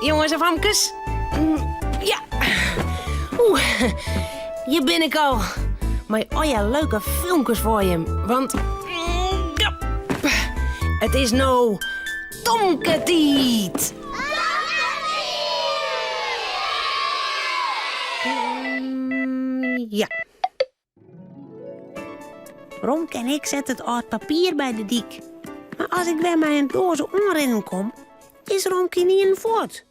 Jonges en famkes. Ja. Oeh, hjir bin ik al. Mei allegear leuke filmkes foar jim. Want ja, it is no Tomke-tiid. Ja. Romke en ik sette it âld papier by de dyk. Mar as ik wer mei in doaze oanrinnen kom, is Romke ynienen fuort.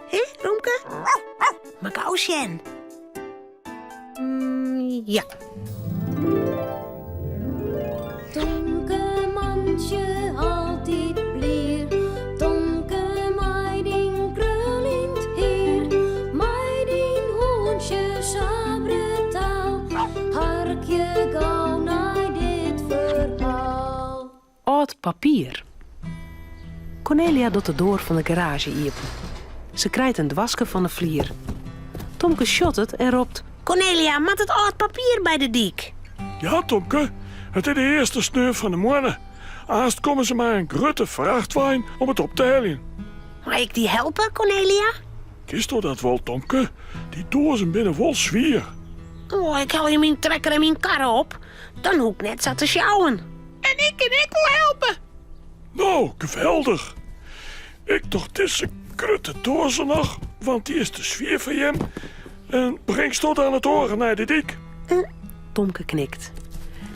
Hè, Romke? Mar gau sjen. Mm, ja. Tomke mantsje altyd blier, Tomke mei dyn kruljend hier, mei dyn hûntsje sa brutaal, harkje gau nei dit ferhaal. Âld papier. Cornelia docht de doar fan de garaazje iepen. Se krijt in doaske fan de flier. Tomke sjocht it en ropt. Cornelia, moat it âld papier by de dyk? Ja, Tomke, it is de earste sneon fan de moanne. Aanst komme se mei in grutte frachtwein om it op te heljen. Mei ik dy helpe, Cornelia? Kinsto dat wol, Tomke? Dy doazen binne wol swier. Oh, ik helje myn trekker en myn karre op. Dan hoech ik net sa te sjouwen. En ik kin ek wol helpe. No, geweldich. Ik doch dizze grutte doaze noch, want dy is te swier foar jim. En bringsto dan it oare nei de dyk? Tomke knikt.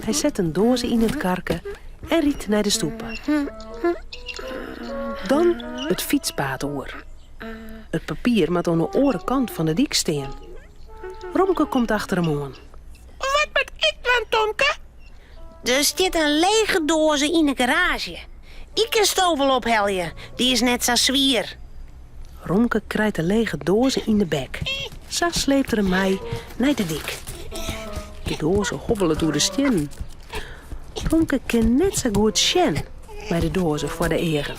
Hy set in doaze yn it karke en rydt nei de stoepe. Dan it fytspaad oer. It papier moat oan de oare kant fan de dyk stean. Romke komt achter him oan. Wat moat ik dwaan, Tomke? Der stiet in lege doaze yn de garaazje. Dy kinsto wol ophelje, dy is net sa swier. Romke krijt de lege doaze yn de bek. Sa sleept er him mei nei de dyk. De doaze hobbelet oer de stiennen. Romke kin net sa goed sjen mei de doaze foar de eagen.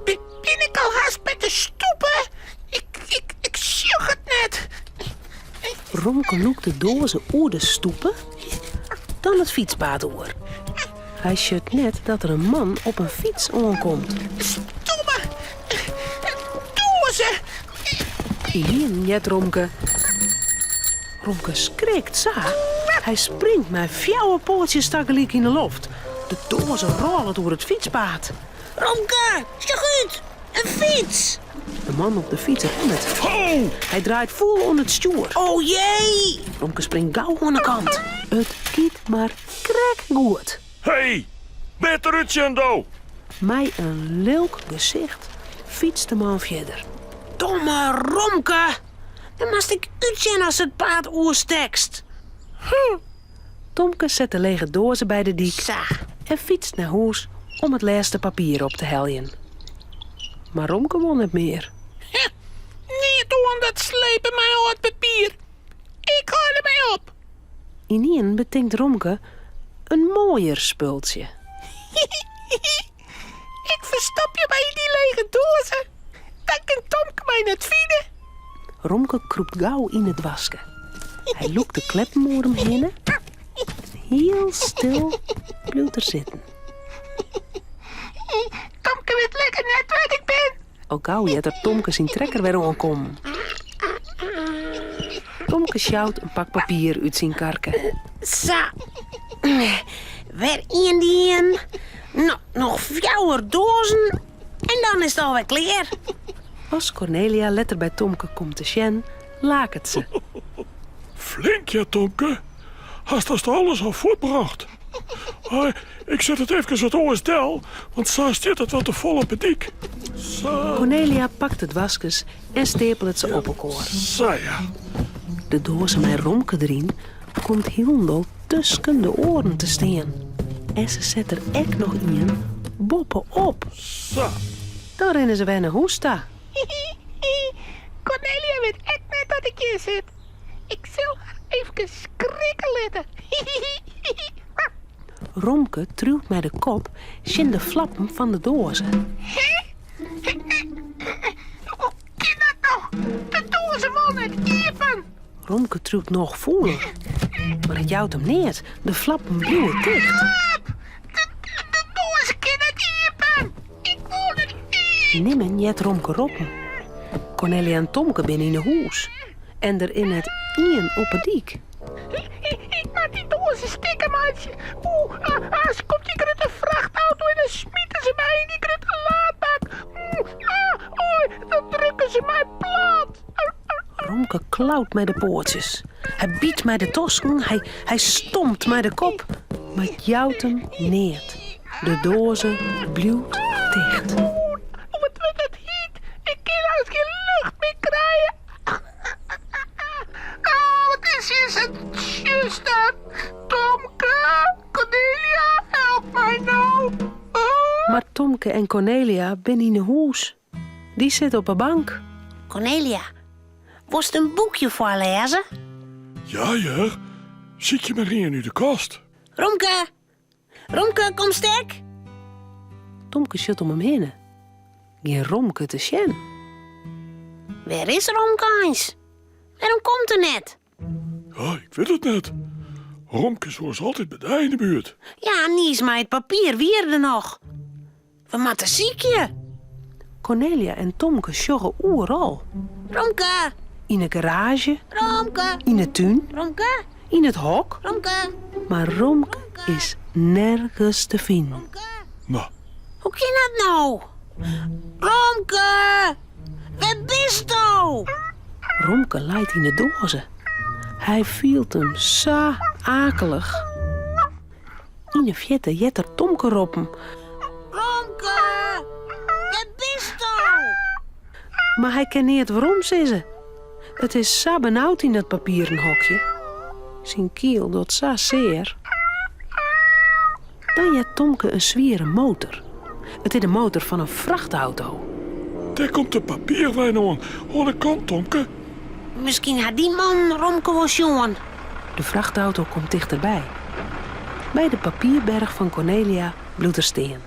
Bin ik al hast by de stoepe? Ik sjoch it net. Romke lûkt de doaze oer de stoepe, dan it fytspaad oer. Hy sjocht net dat der in man op in fyts oankomt. Stomme doaze! Ynienen heart Romke. Romke skrikt sa. Hy springt mei fjouwer poatsjes tagelyk yn 'e loft. De doaze rôlet oer it fytspaad. Romke, sjoch út! In fyts! De man op de fyts remmet. Hy draait fûl oan it stjoer. O jee! Romke springt gau oan de kant. It giet mar krekt goed. Hey, better útsjen do! Mei in lilk gesicht fytst de man fierder. Domme Romke! Dan moatst ek útsjen ast it paad oerstekst. Tomke set de lege doaze by de dyk en fytst nei hûs om it lêste papier op te heljen. Mar Romke wol net mear. Neat oan dat slepen mei âld papier. Ik hâld dermei op. Ynienen betinkt Romke in moaier spultsje. Ik ferstopje my yn dy lege doaze. Dan kin Tomke my net fine. Romke krûpt gau yn it doaske. Hy lûkt de kleppen oer him hinne en hiel stil bliuwt er sitten. Tomke wit lekker net wêr't ik bin. Al gau heart er Tomke syn trekker wer oankommen. Tomke sjout in pak papier út syn karke. Sa, wer ien dien. No, noch fjouwer doazen en dan is it alwer klear. As Cornelia letter by Tomke komt te sjen, laket se. Flink ja, Tomke. Hast hast alles al fuortbrocht. Ik set it efkes wat oars del, want sa stiet it wat te fol op 'e dyk. Sa. Cornelia pakt de doaskes en steapelet se op elkoar. Sa ja. De doaze mei Romke deryn komt hielendal tusken de oaren te stean. En se set der ek noch ien boppe-op. Sa. Dan rinne se wer nei hûs ta. Cornelia wit ek net dat ik hjir sit. Ik sil har eefkes skrikke litte. Romke triuwt mei de kop tsjin de flappen fan de doaze. Hoe kin dat no? De doaze wol net iepen. Romke triuwt noch fûler, mar it jout him neat. De flappen bliuwe ticht. Help! De doaze kin net iepen. Ik wol der yn. Nimmen heart Romke roppen. Cornelia en Tomke binne yn 'e hûs en der is net ien op 'e dyk. Ik moat dy doazen stikken meitsje. Oeh, aanst komt dy grutte frachtauto en dan smite se my yn dy grutte laadbak. Ah, oei, dan drukke se my plat. Romke klaut mei de poatsjes. Hy byt mei de tosken, hy, hy stompt mei de kop, mar it jout him neat. De doaze bliuwt ticht. Oeh, wat wurdt it hyt. Ik kin hast gjin lucht mear krije. Ah, wat is hjir sa tsjuster. Tomke, Cornelia, help my no. Mar Tomke en Cornelia binne yn 'e hûs. Dy sit op 'e bank. Cornelia, wolst in boekje foarlêze? Ja hear, sykje mar ien út de kast. Romke! Romke, komst ek? Tomke sjocht om him hinne. Gjin Romke te sjen. Wêr is Romke eins? Wêrom komt er net? Ja, ik wit it net. Romke is oars altyd by dy yn de buert. Ja, niis mei it papier wie er der noch. We moatte sykje. Cornelia en Tomke sjogge oeral. Romke! Yn 'e garaazje. Romke! Yn 'e tún. Romke! Yn it hok. Romke! Mar Romke is nergens te finen. Romke! No. Hoe kin dat no? Romke! Wêr bisto? Romke leit yn 'e doaze. Hy fielt him sa akelich. Yn 'e fierte heart er Tomke roppen. Romke, wêr bisto? Mar hy kin neat werom sizze. It is sa benaud yn dat papieren hokje. Syn kiel docht sa sear. Dan heart Tomke in swiere motor. It is de motor fan in frachtauto. Dêr komt de papierwein oan. Oan de kant, Tomke. Miskien hat dy man Romke wol sjoen. De frachtauto komt tichterby. By de papierberch fan Cornelia bliuwt er stean.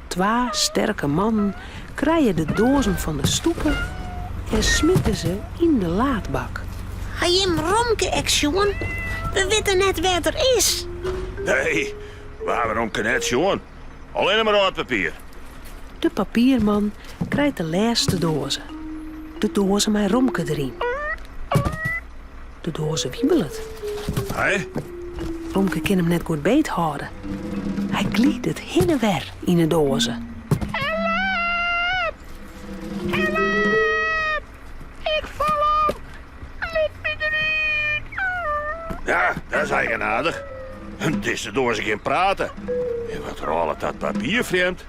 Twa sterke mannen krije de doazen fan de stoepe en smite se yn de laadbak. Ha jim Romke ek sjoen? We witte net wêr't er is. Nee, we hawwe Romke net sjoen. Allinne mar âld papier. De papierman krijt de lêste doaze. De doaze mei Romke deryn. De doaze wiebelet. Hé? Romke kin him net goed beethâlde. Hy glidet hinne wer yn 'e doaze. Help! Help! Ik fal om! Lit my derút! Ja, dat is eigenaardich. Dizze doaze kin prate. En wat rôlet dat papier frjemd.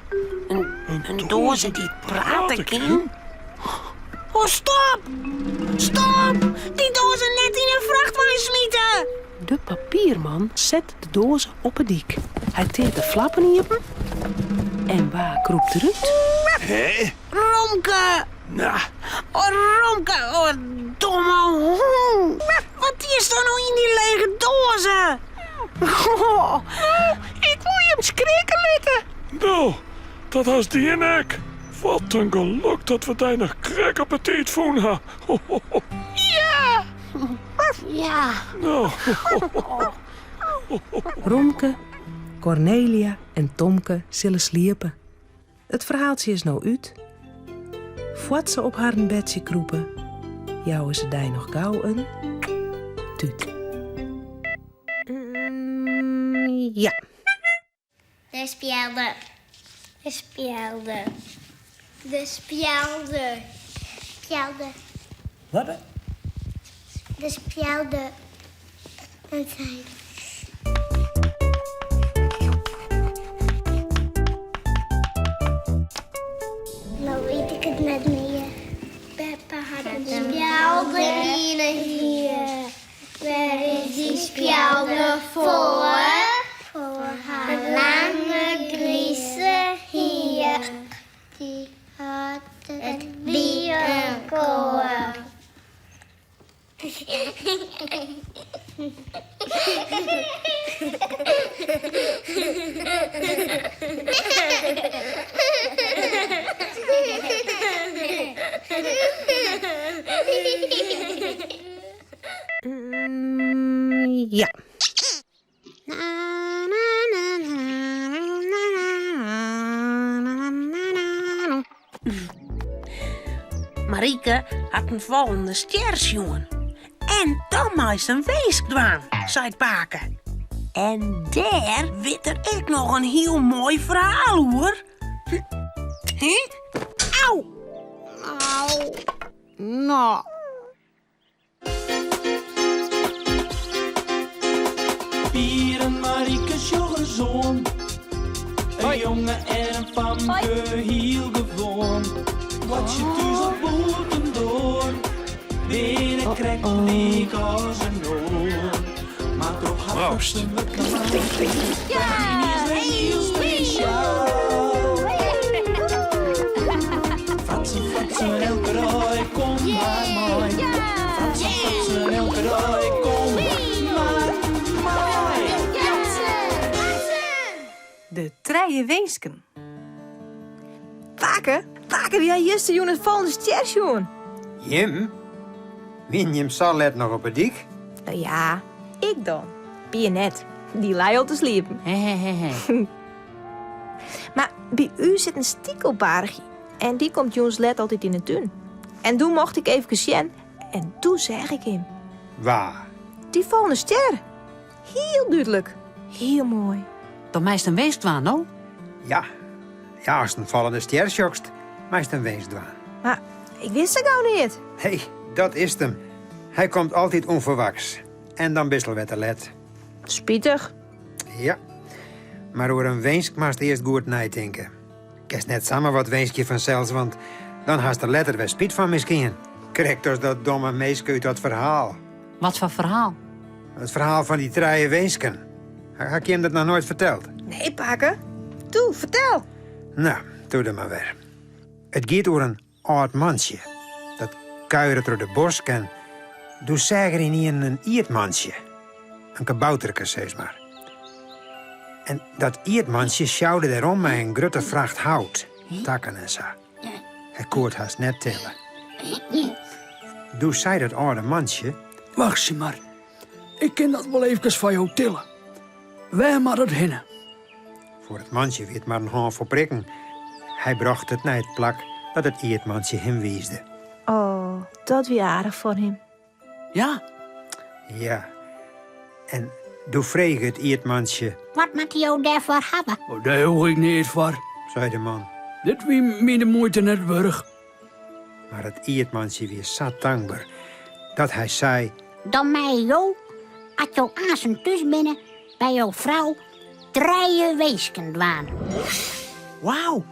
In doaze dy't prate kin? Oh, stop! Stop! Dy doaze net yn in frachtwein smite! De papierman set de doaze op 'e dyk. Hy teart de flappen iepen en wa krûpt derút? Hé? Romke! Nou. Oh, Romke, oh, domme hûn! Wat diest do no yn dy lege doaze? Oh, ik woe jim skrikke litte. No, dat hast dien ek. Wat in gelok dat we dy noch krekt op 'e tiid fûn ha. Ja! Ja. No. Romke, Cornelia en Tomke sille sliepe. It ferhaaltsje is no út. Foar't se op harren bedsje krûpe, jouwe se dy noch gau in tút. Ja. De spjelde. De spjelde. De spjelde. Spjelde. Wat? De spjelde. En zijn. No wit ik it net mear. Beppe hat in spjelde yn 'e hier. Wêr is dy spjelde foar? Foar har lange grize hier. Dy hat it by elkoar. Ja. Marike hat in fallende stjer sjoen. En dan meist in winsk dwaan, seit pake. En dêr wit er ek noch in hiel moai ferhaal oer. Hè? Au! Au! No. Pier en Marike sjogge oan. In jonge en in famke, hiel gewoan. Boartsje thús of bûtendoar, binne krekt lyk as in oar. Mar troch har Proost. hiel spesjaal. Fratsen, fratsen, elke dei, kom mar mei. Fratsen, fratsen, elke dei, kom mar mei. De trije winsken. Pake, pake, wy ha justerjûn in fallende stjer sjoen. Jim? Wienen jim sa let noch op 'e dyk? No ja, ik dan. Pier net. Dy lei al te sliepen. Mar by ús sit in stikelbaarchje en dy komt jûns let altyd yn 'e tún. En doe mocht ik eefkes sjen en doe seach ik him. Wa? Dy fallende stjer. Hiel dúdlik. Hiel moai. Dan meist in winsk dwaan, no? Ja. Ja, ast in fallende stjer sjochst, meist in winsk dwaan. Mar ik wist sa gau neat. Nee, dat is 't him. Hy komt altyd ûnferwachts. En dan bist al wer te let. Spitich. Ja. Mar oer in winsk moatst earst goed neitinke. Kinst net samar wat winskje fansels, want dan hast der letter wer spyt fan miskien. Krekt as dat domme minske út dat ferhaal. Wat foar ferhaal? It ferhaal fan dy trije winsken. Ha ik jim dat noch noait ferteld? Nee, pake. Toe, fertel. No, doe dan mar wer. It giet oer in âld mantsje. Dat kuiere troch de bosk en doe seach er ynienen in ierdmantsje. In kabouterke, sis mar. En dat ierdmantsje sjoude dêrom mei in grutte fracht hout, takken en sa. Hy koe it hast net tille. Doe sei dat âlde mantsje. Wachtsje mar, ik kin dat wol eefkes foar jo tille. Wêr moat it hinne? Foar it mantsje wie it mar in hânfol prikken. Hy brocht it nei it plak dat it ierdmantsje him wiisde. Oh, dat wie aardich fan him. Ja. Ja. En doe frege it ierdmantsje. Wat moatte jo dêrfoar hawwe? Oh, dêr hoech ik neat foar, sei de man. Dit wie my de muoite net wurdich. Mar it ierdmantsje wie sa tankber dat hy sei. Dan meie jo, as jo aansen thús binne, by jo frou trije winsken dwaan. Wauw,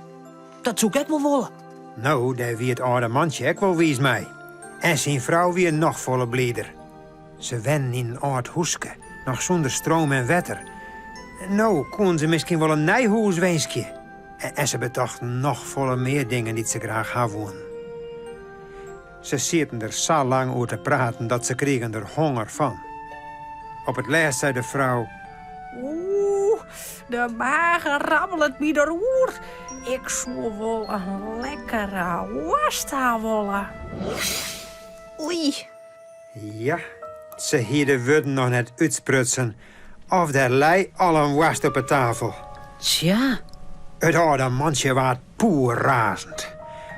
dat soe ik ek wol wolle. No, dêr wie it âlde mantsje ek wol wiis mei. En syn frou wie noch folle blider. Se wennen yn in âld húske, noch sûnder stroom en wetter. No koenen se miskien wol in nij hûs winskje. En se betochten noch folle mear dingen dy't se graach ha woenen. Se sieten der sa lang oer te praten dat se krigen der honger fan. Op it lêst sei de frou. Oeh, de mage rammelet my der oer. Ik soe wol in lekkere woarst ha wolle. Oei. Ja, se hie de wurden noch net útsprutsen of der lei al in woarst op 'e tafel. Tsja. It âlde mantsje waard poerrazend.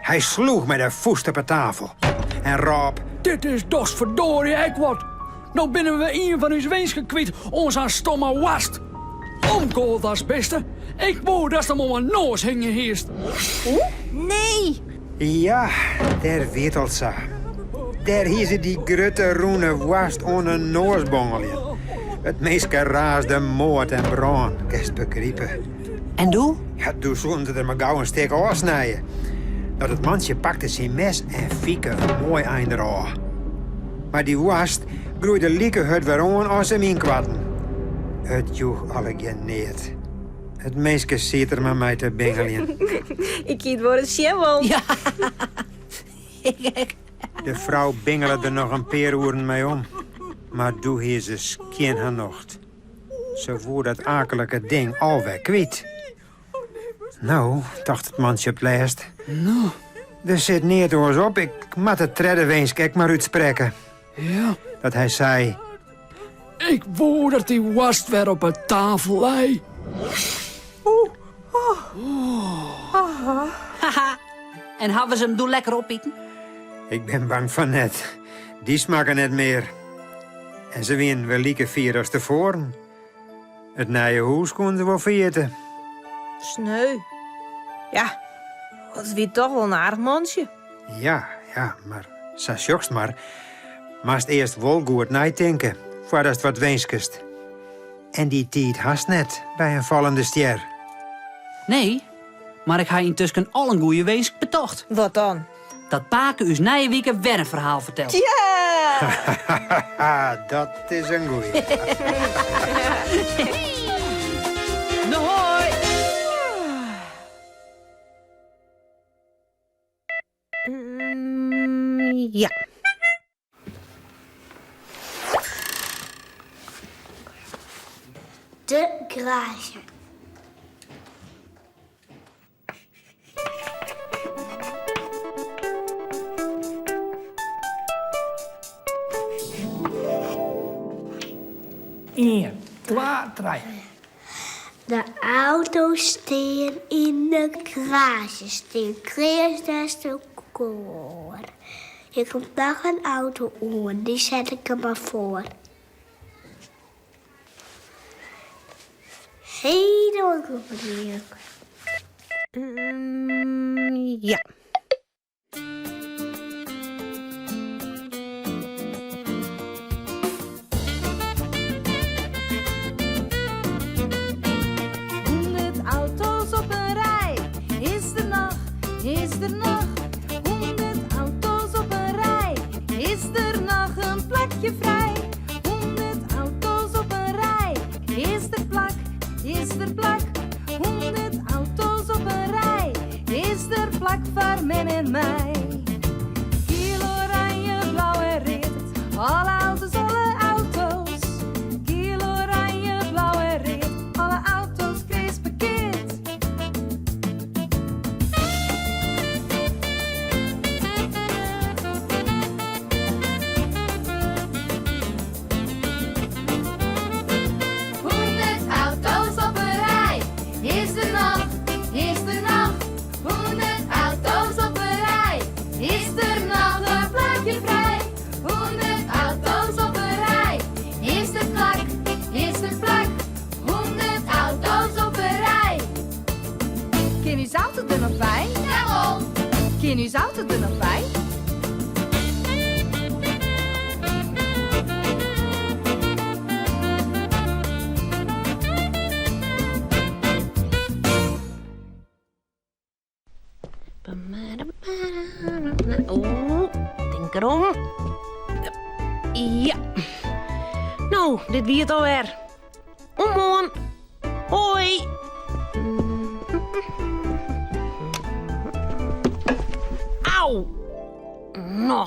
Hy sloech mei de fûst op 'e tafel en rôp. Dit is dochs ferdoarje ek wat! No binne we ien fan ús winsken kwyt oan sa'n stomme woarst. Omkoal, biste! Ik woe datst him oan 'e noas hingjen hiest. Oeh, nee! Ja, dêr wie it al sa. Dêr hie se dy grutte rûne woarst oan 'e noas bongeljen. It minske raasde moard en brân, kinst begripe. En doe? Ja, doe soenen se der mar gau in stik ôfsnije. Dat it mantsje pakte syn mes en fike in moai ein derôf. Mar dy woarst groeide like hurd wer oan as him ynkoarten. It joech allegear neat. It minske siet der mar mei te bingeljen. Ik hie it wol ris sjen wollen. Ja, ik ek. De frou bingele der noch in pear oeren mei om. Mar doe hie se skjin har nocht. Se woe dat aaklike ding alwer kwyt. No, tocht it mantsje op 't lêst. No. Der sit neat oars op, ik moat it tredde winsk ek mar útsprekke. Ja. Dat hy sei. Ik woe dat dy woarst wer op 'e tafel lei. Oeh, oh. Haha. En hawwe se him doe lekker opiten? Ik bin bang fan net. Dy smakke net mear. En se wienen wer like fier as tefoaren. It nije hûs koenen se wol ferjitte. Sneu. Ja, it wie toch wol in aardich mantsje. Ja, ja, mar sa sjochst mar. Moatst earst wol goed neitinke foardatst wat winskest. En dy tiid hast net by in fallende stjer. Nee, mar ik ha yntusken al in goeie winsk betocht. Wat dan? Dat pake ús nije wike wer in ferhaal fertelt. Ja! Dat is in goeie. No hoi! Ja. De garaazje. Ien, twa, trije. De auto's stean yn de garaazje, stean klear nêst elkoar. Hjir komt noch in auto oan, dy set ik der mar foar. Hielendal goed. Ja. Hûndert auto's op in rij, is der noch, is der noch? Hûndert auto's op in rij, is der noch in plakje frij? Hûndert auto's op in rij, is der plak, is der plak? Hûndert auto's op in rij, is der plak foar mem en my? Giel, oranje, blau en read, alle auto's, alle auto's. Giel, oranje, blau en read, alle auto's kreas parkeard. Hûndert auto's op in rij, is der noch, is der noch? Hûndert auto's op in rij, is der noch in plakje frij? Hûndert auto's op in rij, is der plak, is der plak? Hûndert auto's op in rij. Kin ús auto der noch by? Jawol! Kin ús auto der noch by? Oeh, tink derom. Ja. No, dit wie it alwer. Oant moarn. Hoi. Au. No.